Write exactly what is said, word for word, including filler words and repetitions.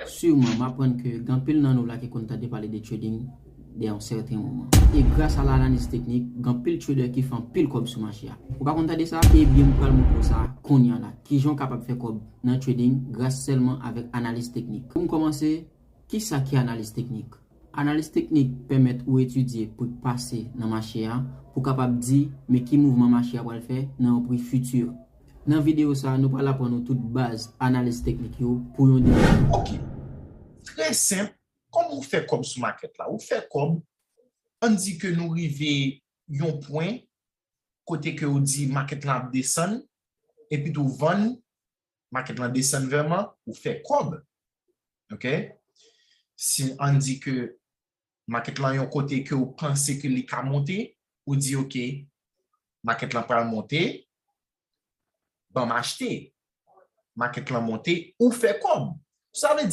Siman, m aprann ke gen anpil nan nou la ki konn tande pale de trading de yon sèten moman. E gras a analiz teknik, gen anpil trader ki fè anpil kòb sou mache a. Ou pa konn tande sa? Ebyen, m pral montre w sa kounye a la. Kijan w kapab fè kòb nan trading gras sèlman avèk analiz teknik. Pou m kòmanse, kisa ki analiz teknik? Analiz teknik pèmèt ou etidye pri k pase nan mache a pou w kapab di men ki mouvman mache a pral fè nan yon pri fiti. Nan videyo sa a, nou pral aprann ou tout baz analiz teknik yo pou yon debitan. Ok. Trè senp, kòman ou fè kòb sou makèt la? Ou fè kòb, ann di ke nou rive yon pwen kote ke ou di makèt lan ap desann, epi tou vann, makèt lan desann vrèman, ou fè kòb. Ok? Si ann di ke makèt lan yon kote ke ou panse ke li ka monte, ou di ok, makèt lan pral monte, ban m achte. Makèt lan monte, ou fè kòb. Sa vle di